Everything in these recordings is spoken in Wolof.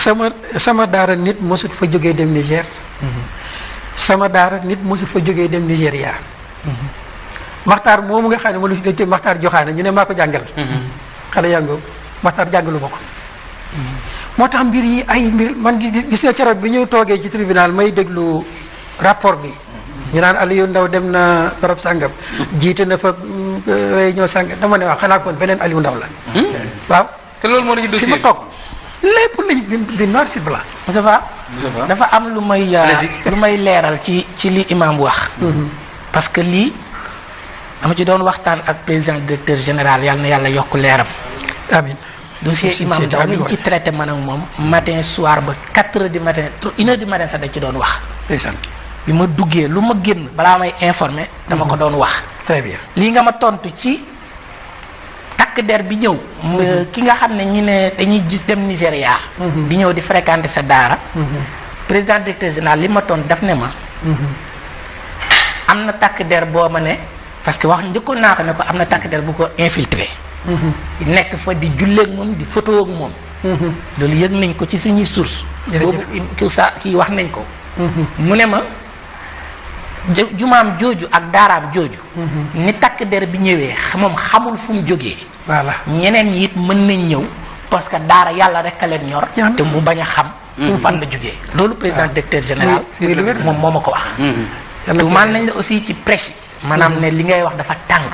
sama daara nit mosut fa jógee dem Niger. sama daara nit mosut fa jógee dem Nigéria. Maxtaar moomu nga xam ne mënu si Maxtaar Joxaane ñu ne maa ko jàngal. xale yaa ngi Maxtaar jàngalu ma ko. moo tax mbir yi ay mbir man gis nga keroog bi ñu toogee ci tribunal may déglu rapport bi. ñu naan Aliou Ndao dem na barab sàngam. jiite na fa réunion sàngam dama ne waaw xanaa kon beneen Aliou Ndao la. waaw te loolu moo la ci dossier fi ma toog lépp lañ bi noir sur blanc. Moustapha dafa am lu may leeral ci li imam wax. parce que lii dama ci doon waxtaan ak président directeur général yàlla na yàlla yokk leeram. amiin. dossier imam Ndao niñ ci traité man ak moom matin soir ba 4 heures du matin 1 heure du matin sax da ci doon wax. ndeysaan. bi ma duggee lu ma génn balaa may informé dama ko doon wax. très bien. lii nga ma tontu ci takk der bi ñëw. ki nga xam ne ñu ne dañuy dem Nigéria. di ñëw di fréquenter sa daara. président directeur général li ma tontu daf ne ma. am na takk der boo ma ne parce que wax njëkkoon naa ko ne ko am na takk der bu ko infiltré. nekk fa di julleeg moom di photo ak moom. loolu yëg nañ ko ci suñuy source. boobu kii wax nañ ko. mu ne ma jumaam jooju ak daaraam jooju. ni takk der bi ñëwee moom xamul fu mu jógee. voilà ñeneen ñi it mën nañ ñëw parce que daara yàlla rek a leen ñor. te mu bañ a xam. fan la jógee. loolu président directeur général. moom moo ma ko wax. tuumaal nañ la aussi ci prêche yi. maanaam ne li ngay wax dafa tàng.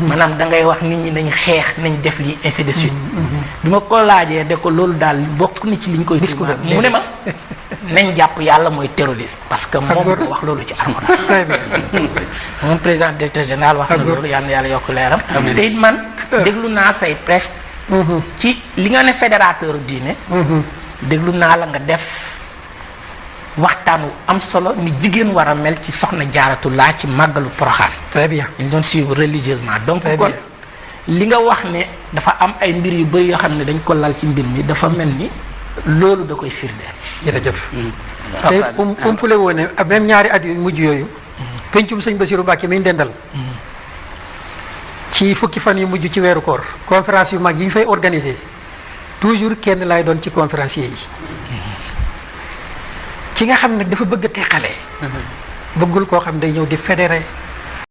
maanaam da ngay wax nit ñi nañ xeex nañ def lii ainsi de suite. bi ma ko laajee de ko loolu daal bokk na ci li ñu koy. discours mu ne ma nañ jàpp yàlla mooy terroriste. parce que moom moo wax loolu ci alxuraan. très bien. moom président directeur général wax na loolu yàlla na yàlla yokk leeram. te it man déglu naa say presse. ci li nga ne fédérateur diine. déglu naa la nga def waxtaan wu am solo ni jigéen war a mel ci soxna Jaaratullah ci màggalu Poroxaan. très bien. ñu doon suivre religieusement donc kon li nga wax ne dafa am ay mbir yu bëri yoo xam ne dañ ko lal ci mbir mi dafa mel ni loolu da koy firndeel. jërëjëf. te umpule woon ne même ñaari at yu mujj yooyu. pencum sëñ Bassirou Mbacké mi ñu dendal. ci fukki fan yu mujj ci weeru koor conférence yu mag yi ñu fay organiser toujours kenn laay doon ci conférencier yi. ki nga xam ne dafa bëgg a teqale. bëggul koo xam day ñëw di fédéré